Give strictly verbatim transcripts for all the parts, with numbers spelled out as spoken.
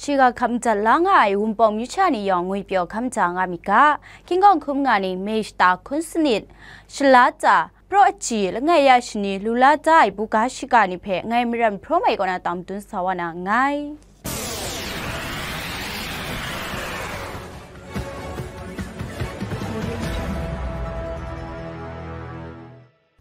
Shiga hkam jat la nga ai Wunpawng myu sha ni yawng ngwipyaw hkam ja nga myit ga, King Kong hkum nga ning May shata hkun sanit, shala ta, praw aji langai ya shani lu la da ai buga shiga ni hpe ngai Maram Hpraw Mai kaw na tang madun sa wa na nngai.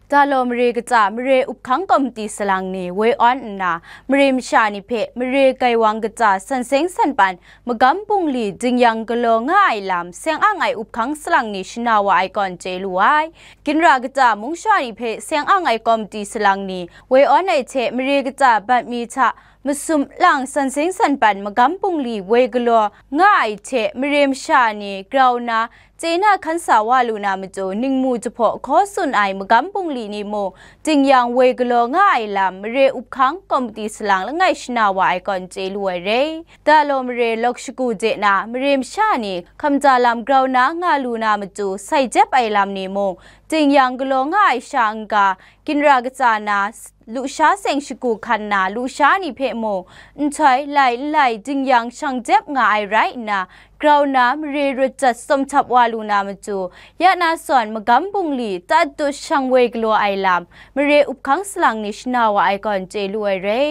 Dalaw mare kaja mare up hkang komiti salang ni woi awn nna, mare masha ni hpe mare gaiwang kaja san seng san pan magam bungli dingyang galaw nga ai lam seng ang ai up hkang salang ni shana wa ai kawn chye lu ai. Ginra kaja mung sha ni hpe seng ang ai komiti salang ni woi awn ai hte mare kaja bat mi hta masum lang san seng san pan magam bungli woi galaw nga ai hte mare masha ni grau na chye na hkan sa wa lu na matu, ningmu jahpaw hkaw tsun ai magam bungli ni mung, dingyang woi galaw nga ai lam, mare up hkang komiti salang langai shana wa ai kawn chye lu ai re. Dalaw mare lawk shagu de na, mare masha ni hkamja lam grau na nga lu na matu, sai jep ai lam ni mung, dingyang galaw nga ai sha n-ga, ginra kaja na, lusha seng shagu hkan na lusha ni hpe mung, nhtoi lai n lai dingyang shang jep nga ai rai nna, grau na mare rawt jat tsawm htap wa lu na matu, ya na sawn magam bungli tat dut shang woi galaw ai lam, mare up hkang salang ni shana wa ai kawn chye lu ai re.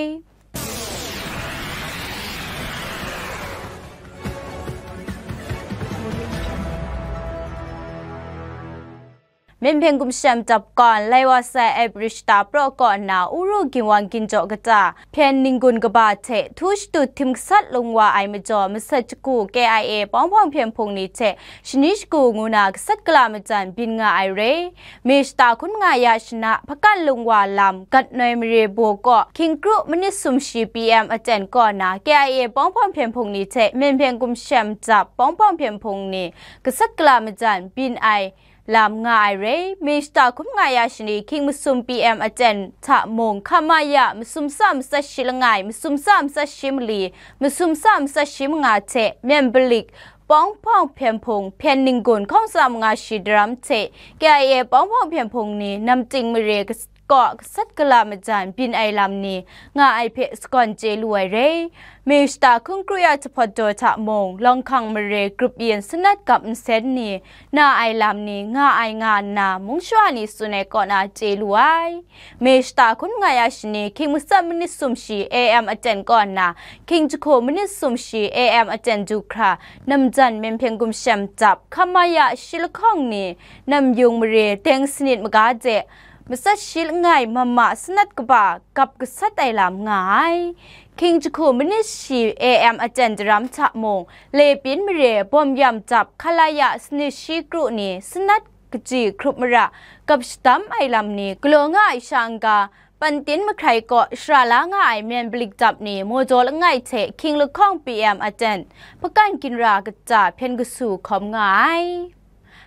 Myen Hpyen Gumshem Dap Kawn, lai wa sai April shata praw kaw nna, Uru Ginwang Ginjaw kata, Hpyen Ninggun kaba hte, htu shadut htim gasat lung wa ai majaw, masat shagu K I A pawng hpawng hpyen hpung ni hte, shani shagu ngu na gasat gala majan byin nga ai re. May shata hkun manga ya shana, Hpakan lung wa lam, Gatnoi mare baw kaw, Hkying kru manit sumshi P M aten kaw na, K I A pawng hpawng hpyen hpung ni hte, Myen Hpyen Gumshem Dap pawng hpawng hpyen hpung ni, gasat gala majan byin ai, lam nga ai re. May shata hkun manga ya shani, Hkying masum P M aten hta mung, hkam ma ya, masum tsa matsat shi langai, masum tsa matsat shi mali, masum tsa matsat shi manga hte, Myen Balik, pawng hpawng hpyen hpung, Hpyen Ninggun, hkawng tsa manga shi daram hte, K I A pawng hpawng hpyen hpung ni, namting mare gas-, kaw gasat gala majan byin ai lam ni nga ai hpe sagawn chye lu ai re. May shata hkun kru ya jahpawt daw hta mung, Lawng Hkang mare grup yin sanat gap nsen ni na ai lam ni nga ai nga nna, mung shawa ni tsun ai kaw na chye lu ai. May shata hkun manga ya shani, Hkying matsat manit sumshi A M aten kaw nna, Hkying jahku manit sumshi A M aten du hkra, namjan Myen Hpyen Gumshem Dap, hkam ma ya shi lahkawng ni, Namyung mare, deng sanit maga de, matsat shi langai mama sanat kaba gap gasat ai lam nga ai. Hkying jahku manit shi A M aten daram hta mung, Lepyin mare, Bawm Yam Dap, Hkalaya sanit shi kru ni, sanat kaji hkrup mara, gap shadam ai lam ni, galaw nga ai sha n-ga, Pantin mahkrai kaw shara la nga ai Myen Balik Dap ni, Mawdaw langai hte Hkying lahkawng P M aten, Hpakan ginra kaja hpyen kasu hkawm nga ai.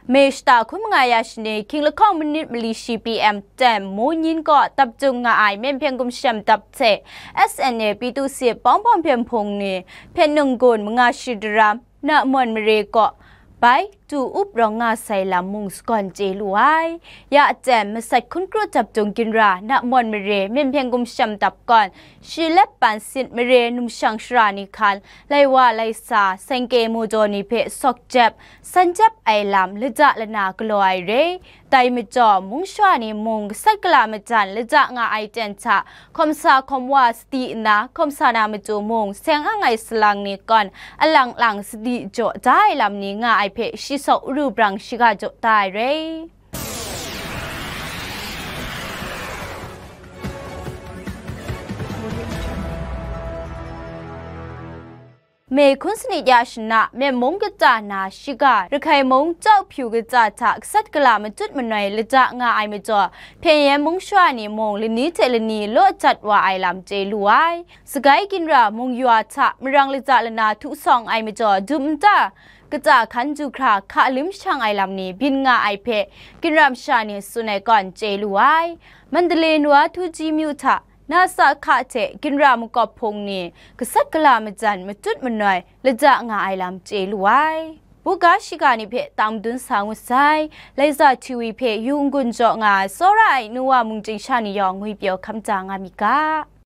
May shata hkun manga ya shani, Hkying lahkawng manit mali shi P M ten, Munyin kaw dap jung nga ai Myen Hpyen Gumshem Dap hte S N A P two C pawng hpawng hpyen hpung ni, Hpyen Ninggun manga shi daram, Namawn mare kaw bai tu up rawng nga sai lam mung sagawn chye lu ai. Ya aten, masat hkun kru dap jung ginra, Namawn mare, Myen Hpyen Gumshem Dap kawn, Shilep Pansit mare, numshang shara ni hkan, lai wa lai sa, sengke mawdaw ni hpe sawk jep, san jep ai lam, lata lana galaw ai re. Dai majaw, mung shawa ni mung gasat gala majan lata nga ai ten hta, hkawm sa hkawm wa sadi nna, hkawm sa na matu mung, seng ang ai salang ni kawn, alang lang sadi jaw da ai lam ni nga ai hpe, shi sawk uru brang shiga jaw da ai re. May hkun sanit ya shana, Myen mung kata na shiga, Rakhai mung Chawhpyu kata hta gasat gala matut manoi lata nga ai majaw, Hpyen Yen mung shawa ni mung lani hte lani law jat wa ai lam chye lu ai. Sagai ginra mung yaw hta marang lata lana htu sawng ai majaw, dum nta kata hkan du hkra hka lim shang ai lam ni byin nga ai hpe, ginra masha ni tsun ai kawn chye lu ai. Mandalay Nawa Htu Ji myu hta, Nasa hka hte ginra makawp hpung ni gasat gala majan matut manoi lata nga ai lam chye lu ai. Buga shiga ni hpe tang madun sa ngut sai, Laiza T V hpe yu n-gun jaw nga ai tsawra ai nu wa mung chyingsha ni yawng ngwipyaw hkam ja nga myit ga.